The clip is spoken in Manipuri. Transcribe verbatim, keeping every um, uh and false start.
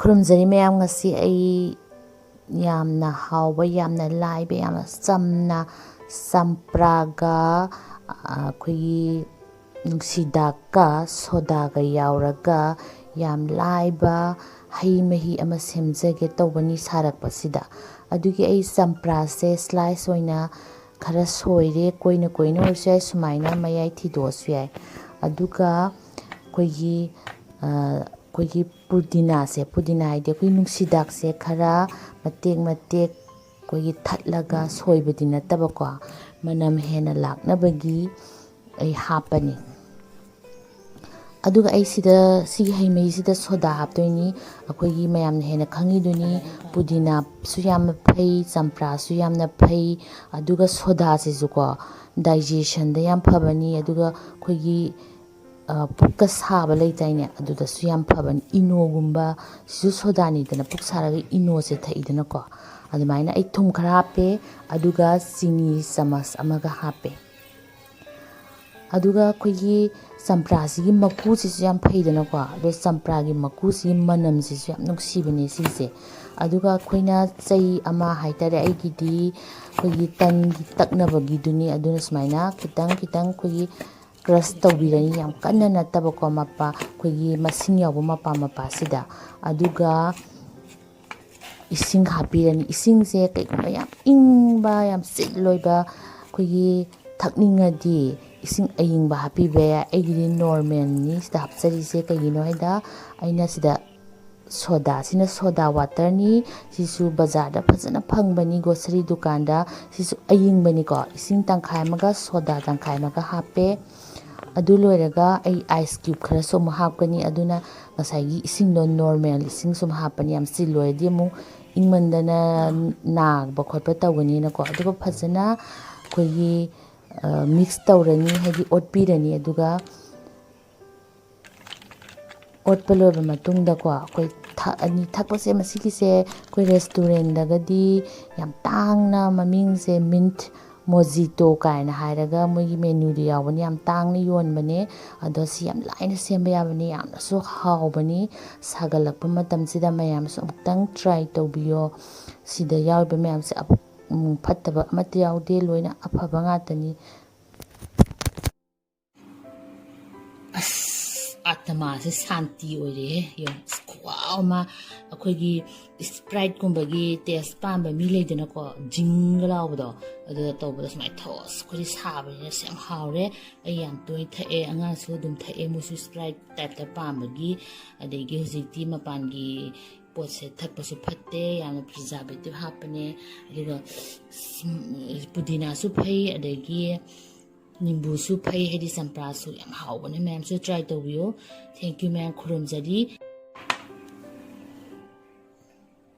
ꯈꯨꯔꯨꯝꯖꯔꯤ ꯃꯌꯥꯝ, ꯉꯁꯤ ꯑꯩ ꯌꯥꯝꯅ ꯍꯥꯎꯕ, ꯌꯥꯝꯅ ꯂꯥꯏꯕ, ꯌꯥꯝꯅ ꯆꯝꯅ ꯆꯝꯄ꯭ꯔꯥꯒ, ꯑ, ꯑꯩꯈꯣꯏꯒꯤ ꯅꯨꯡꯁꯤꯗꯥꯛꯀ ꯁꯣꯗꯥꯒ ꯌꯥꯎꯔꯒ ꯌꯥꯝ ꯂꯥꯏꯕ ꯍꯩ ꯃꯍꯤ ꯑꯃ ꯁꯦꯝꯖꯒꯦ ꯇꯧꯕꯅꯤ ꯁꯥꯔꯛꯄꯁꯤꯗ꯫ ꯑꯗꯨꯒꯤ ꯑꯩ ꯆꯝꯄ꯭ꯔꯥꯁꯦ slice ꯑꯣꯏꯅ ꯈꯔ ꯁꯣꯏꯔꯦ, ꯀꯣꯏꯅ ꯀꯣꯏꯅ ꯑꯣꯏꯔꯁꯨ ꯌꯥꯏ, ꯁꯨꯃꯥꯏꯅ ꯃꯌꯥꯏ ꯊꯤꯗꯣꯛꯑꯁꯨ ꯌꯥꯏ꯫ ꯑꯗꯨꯒ ꯑꯩꯈꯣꯏꯒꯤ, ꯑ, ꯑꯩꯈꯣꯏꯒꯤ ꯄꯨꯗꯤꯅꯥꯁꯦ, ꯄꯨꯗꯤꯅꯥ ꯍꯥꯏꯗꯤ ꯑꯩꯈꯣꯏ ꯅꯨꯡꯁꯤꯗꯥꯛꯁꯦ ꯈꯔ ꯃꯇꯦꯛ ꯃꯇꯦꯛ ꯑꯩꯈꯣꯏꯒꯤ ꯊꯠꯂꯒ ꯁꯣꯏꯕꯗꯤ ꯅꯠꯇꯕꯀꯣ, ꯃꯅꯝ ꯍꯦꯟꯅ ꯂꯥꯛꯅꯕꯒꯤ ꯑꯩ ꯍꯥꯞꯄꯅꯤ꯫ ꯑꯗꯨꯒ ꯑꯩ ꯁꯤꯗ, ꯁꯤꯒꯤ ꯍꯩ ꯃꯍꯤꯁꯤꯗ ꯁꯣꯗꯥ ꯍꯥꯞꯇꯣꯏꯅꯤ꯫ ꯑꯩꯈꯣꯏꯒꯤ ꯃꯌꯥꯝꯅ ꯍꯦꯟꯅ ꯈꯪꯉꯤꯗꯨꯅꯤ, ꯄꯨꯗꯤꯅꯥꯁꯨ ꯌꯥꯝꯅ ꯐꯩ, ꯆꯝꯄ꯭ꯔꯥꯁꯨ ꯌꯥꯝꯅ ꯐꯩ꯫ ꯑꯗꯨꯒ ꯁꯣꯗꯥꯁꯤꯁꯨꯀꯣ, digestionꯗ ꯌꯥꯝ ꯐꯕꯅꯤ꯫ ꯑꯗꯨꯒ ꯑꯩꯈꯣꯏꯒꯤ, ꯑ, ꯄꯨꯛꯀ ꯁꯥꯕ ꯂꯩꯇꯥꯏꯅꯦ, ꯑꯗꯨꯗꯁꯨ ꯌꯥꯝ ꯐꯕꯅꯤ꯫ ꯏꯅꯣꯒꯨꯝꯕ ꯁꯤꯁꯨ ꯁꯣꯗꯥꯅꯤꯗꯅ, ꯄꯨꯛ ꯁꯥꯔꯒ ꯏꯅꯣꯁꯦ ꯊꯛꯏꯗꯅꯀꯣ꯫ ꯑꯗꯨꯃꯥꯏꯅ ꯑꯩ ꯊꯨꯝ ꯈꯔ ꯍꯥꯞꯄꯦ, ꯑꯗꯨꯒ ꯆꯤꯅꯤ ꯆꯥꯃꯁ ꯑꯃꯒ ꯍꯥꯞꯄꯦ꯫ ꯑꯗꯨꯒ ꯑꯩꯈꯣꯏꯒꯤ ꯆꯝꯄ꯭ꯔꯥꯁꯤꯒꯤ ꯃꯀꯨꯁꯤꯁꯨ ꯌꯥꯝ ꯐꯩꯗꯅꯀꯣ, ꯑꯗꯣ ꯆꯝꯄ꯭ꯔꯥꯒꯤ ꯃꯀꯨꯁꯤꯒꯤ ꯃꯅꯝꯁꯤꯁꯨ ꯌꯥꯝ ꯅꯨꯡꯁꯤꯕꯅꯦ ꯁꯤꯁꯦ꯫ ꯑꯗꯨꯒ ꯑꯩꯈꯣꯏꯅ ꯆꯩ ꯑꯃ ꯍꯥꯏꯇꯥꯔꯦ, ꯑꯩꯒꯤꯗꯤ ꯑꯩꯈꯣꯏꯒꯤ ꯇꯟꯒꯤ ꯇꯛꯅꯕꯒꯤꯗꯨꯅꯤ, ꯑꯗꯨꯅ ꯁꯨꯃꯥꯏꯅ ꯈꯤꯇꯪ ꯈꯤꯇꯪ ꯑꯩꯈꯣꯏꯒꯤ crush ꯇꯧꯕꯤꯔꯅꯤ, ꯌꯥꯝ ꯀꯟꯅ ꯅꯠꯇꯕꯀꯣ, ꯃꯄꯥ, ꯑꯩꯈꯣꯏꯒꯤ ꯃꯁꯤꯡ ꯌꯥꯎꯕ ꯃꯄꯥ ꯃꯄꯥꯁꯤꯗ꯫ ꯑꯗꯨꯒ ꯏꯁꯤꯡ ꯍꯥꯞꯄꯤꯔꯅꯤ꯫ ꯏꯁꯤꯡꯁꯦ ꯀꯩꯒꯨꯝꯕ ꯌꯥꯝ ꯏꯪꯕ, ꯌꯥꯝ ꯆꯤꯜ ꯑꯣꯏꯕ ꯑꯩꯈꯣꯏꯒꯤ ꯊꯛꯅꯤꯡꯉꯗꯤ ꯏꯁꯤꯡ ꯑꯏꯪꯕ ꯍꯥꯞꯄꯤꯕ ꯌꯥꯏ꯫ ꯑꯩꯒꯤꯗꯤ normalꯅꯤ ꯁꯤꯗ ꯍꯥꯞꯆꯔꯤꯁꯦ꯫ ꯀꯩꯒꯤꯅꯣ ꯍꯥꯏꯗ, ꯑꯩꯅ ꯁꯤꯗ ꯁꯣꯗꯥꯁꯤꯅ soda waterꯅꯤ꯫ ꯁꯤꯁꯨ ꯕꯖꯥꯔꯗ ꯐꯖꯅ ꯐꯪꯕꯅꯤ, grocery ꯗꯨꯀꯥꯟꯗ꯫ ꯁꯤꯁꯨ ꯑꯏꯪꯕꯅꯤꯀꯣ꯫ ꯏꯁꯤꯡ ꯇꯪꯈꯥꯏ ꯑꯃꯒ soda ꯇꯪꯈꯥꯏ ꯑꯃꯒ ꯍꯥꯞꯄꯦ꯫ ꯑꯗꯨ ꯂꯣꯏꯔꯒ ꯑꯩ ice cube ꯈꯔꯁꯨ ꯑꯃꯨꯛ ꯍꯥꯞꯀꯅꯤ꯫ ꯑꯗꯨꯅ ꯉꯁꯥꯏꯒꯤ ꯏꯁꯤꯡꯗꯣ normal ꯏꯁꯤꯡ ꯁꯨꯝ ꯍꯥꯞꯄꯅꯤ, ꯌꯥꯝ ꯆꯤꯜ ꯑꯣꯏꯔꯗꯤ ꯑꯃꯨꯛ ꯏꯪꯃꯟꯗꯅ ꯅꯥꯕ ꯈꯣꯠꯄ ꯇꯧꯒꯅꯤꯅꯀꯣ꯫ ꯑꯗꯨꯒ ꯐꯖꯅ ꯑꯩꯈꯣꯏꯒꯤ, ꯑ, mix ꯇꯧꯔꯅꯤ, ꯍꯥꯏꯗꯤ ꯑꯣꯠꯄꯤꯔꯅꯤ꯫ ꯑꯗꯨꯒ ꯑꯣꯠꯄ ꯂꯣꯏꯕ ꯃꯇꯨꯡꯗꯀꯣ, ꯑꯩꯈꯣꯏ ꯊꯛꯑꯅꯤ꯫ ꯊꯛꯄꯁꯦ ꯃꯁꯤꯒꯤꯁꯦ ꯑꯩꯈꯣꯏ restaurantꯗꯒꯗꯤ ꯌꯥꯝ ꯇꯥꯡꯅ, ꯃꯃꯤꯡꯁꯦ mint ꯃꯣꯖꯤꯇꯣ ꯀꯥꯏꯅ ꯍꯥꯏꯔꯒ ꯃꯣꯏꯒꯤ ꯃꯦꯅꯨꯗ ꯌꯥꯎꯕꯅꯤ꯫ ꯌꯥꯝ ꯇꯥꯡꯅ ꯌꯣꯟꯕꯅꯦ, ꯑꯗꯣ ꯁꯤ ꯌꯥꯝ ꯂꯥꯏꯅ ꯁꯦꯝꯕ ꯌꯥꯕꯅꯤ, ꯌꯥꯝꯅꯁꯨ ꯍꯥꯎꯕꯅꯤ꯫ ꯁꯥꯒꯠꯂꯛꯄ ꯃꯇꯝꯁꯤꯗ ꯃꯌꯥꯝꯁꯨ ꯑꯃꯨꯛꯇꯪ ꯇ꯭ꯔꯥꯏ ꯇꯧꯕꯤꯌꯣ꯫ ꯁꯤꯗ ꯌꯥꯎꯔꯤꯕ ꯃꯌꯥꯝꯁꯦ ꯑꯐ-, ꯎꯝ, ꯐꯠꯇꯕ ꯑꯃꯠꯇ ꯌꯥꯎꯗꯦ, ꯂꯣꯏꯅ ꯑꯐꯕ ꯉꯥꯛꯇꯅꯤ꯫ ꯑꯁ, ꯑꯥꯇꯃꯥꯁꯦ ꯁꯥꯟꯇꯤ ꯑꯣꯏꯔꯦꯍꯦ꯫ ꯌꯦꯡꯉꯣ, ꯑꯁ, ꯈꯨꯍꯥꯎ ꯑꯃ꯫ ꯑꯩꯈꯣꯏꯒꯤ Spriteꯀꯨꯝꯕꯒꯤ taste ꯄꯥꯝꯕ ꯃꯤ ꯂꯩꯗꯅꯀꯣ, ꯖꯤꯡꯒ ꯂꯥꯎꯕꯗꯣ, ꯑꯗꯨꯗ ꯇꯧꯕꯗ ꯁꯨꯃꯥꯏꯅ ꯊꯛꯑꯣ꯫ ꯑꯁ, ꯑꯩꯈꯣꯏꯗꯤ ꯁꯥꯕꯅꯤꯅ ꯑꯁ ꯌꯥꯝ ꯍꯥꯎꯔꯦ꯫ ꯑꯩ ꯌꯥꯝ ꯇꯣꯏꯅ ꯊꯛꯑꯦ, ꯑꯉꯥꯡꯁꯨ ꯑꯗꯨꯝ ꯊꯛꯑꯦ, ꯃꯣꯏꯁꯨ Sprite typeꯇ ꯄꯥꯝꯕꯒꯤ꯫ ꯑꯗꯒꯤ ꯍꯧꯖꯤꯛꯇꯤ ꯃꯄꯥꯟꯒꯤ ꯄꯣꯠꯁꯦ ꯊꯛꯄꯁꯨ ꯐꯠꯇꯦ, ꯌꯥꯝꯅ preservative ꯍꯥꯞꯄꯅꯦ꯫ ꯑꯗꯨꯒ ꯁꯨꯝ, ꯄꯨꯗꯤꯅꯥꯁꯨ ꯐꯩ, ꯑꯗꯒꯤ ꯅꯤꯝꯕꯨꯁꯨ ꯐꯩ, ꯍꯥꯏꯗꯤ ꯆꯝꯄ꯭ꯔꯥꯁꯨ ꯌꯥꯝ ꯍꯥꯎꯕꯅꯦ꯫ ꯃꯌꯥꯝꯁꯨ try ꯇꯧꯕꯤꯌꯨ꯫ Thank you ꯃꯌꯥꯝ, ꯈꯨꯔꯨꯝꯖꯔꯤ꯫